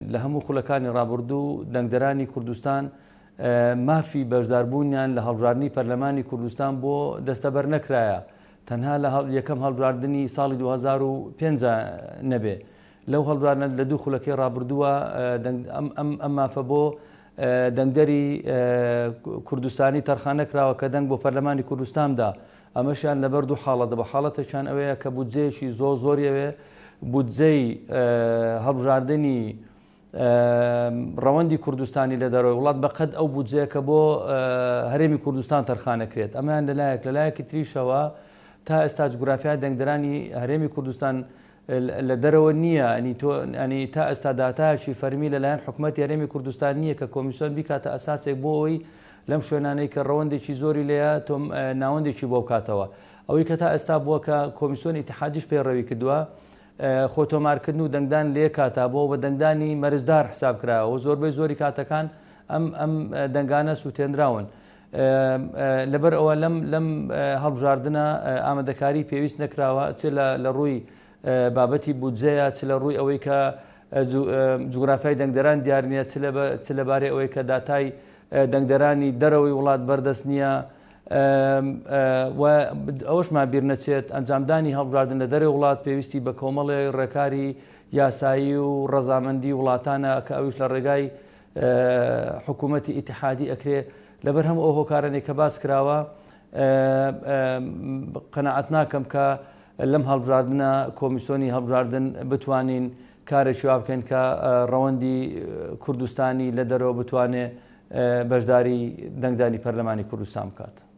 لە هەموو خولەکانی ڕابردوو دەنگدەرانی کوردستان مافی بەشداربوونیان لە هەڵبژاردنی پەرلەمانی کوردستان بۆ دەستەبەر نەکرایە تەنها لە یەکەم هەڵبژاردنی ساڵی 2005 نەبێ لەو هەڵبژاردنە لە دوو خولەکەی ڕابردووە ئەم مافە بۆ دەنگدەری کوردستانی تەرخان نەکراوە کە دەنگ بۆ پەرلەمانی کوردستان دا ئەمەشیان لەبەر دوو حاڵەتە بە حاڵەتێکیان ئەوەیە کە بودجەیەکی زۆر زۆری ئەوێ بودجەی هەڵبژاردنی ڕەوەندی کوردستانی لە دەرەوەی وڵات بەقەد ئەو بودجەیە کە بۆ هەرێمی کوردستان تەرخانەکرێت ئەمەیان لەلایەک لەلایەکی تریشەوە تا ئێستا جوگرافیای دەنگدەرانی هەرێمی کوردستان لە دەرەوە نییە ئەنی تۆ ئەنی تا ئێستا داتایەکی فەرمی لەلایەن حکومەتی هەرێمی کوردستان نییە کە کۆمیسیۆن بیکاتە ئەساسێک بۆ ئەوەی لەم شوێنانەی کە ڕەوەندێکی زۆری لێیە تۆ ناوەندێکی بۆ بکاتەوە ئەوەی کە تا ئێستا بووە کە کۆمیسیۆن ئیتحادیش پەیڕەوی کردووە خۆ تۆمارکردن و دەنگدان لێ کاتا بۆ بە دەنگدانی مەرجدار حساب کراوە و زۆربەی زۆری کاتەکان ئەم ئەم دەنگانە سووتێنراون. لەبەر ئەوە لەم لەم هەڵبژاردنە ئامادەکاری پێویست نەکراوە چ لە ڕووی بابەتی بودجەیە چ لە ڕووی ئەوەی کە جوگرافیای دەنگدەران دیار نییە چ لەبارەی ئەوەی کە داتای دەنگدەرانی دەرەوەی وڵات بەردەست نییە و ئەوەشمان بیر نەچێت ئەنجامدانی هەڵبژاردن لە دەرەوەی وڵات پێویستی بە کۆمەڵێک ڕێکاری یاسایی و ڕەزامەندی وڵاتانە کە ئەویش لە ڕێگای حکوومەتی ئیتحادی ئەکرێ لەبەر هەموو ئەو هۆکارانەی کە باس کراوە قەناعەت ناکەم کە لەم هەڵبژاردنە کۆمیسیۆنی هەڵبژاردن بتوانین کارێکی وا بکەین کە ڕەوەندی کوردستانی لە دەرەوە بتوانێ بەشداری دەنگدانی پەرلەمانی کوردستان بکات.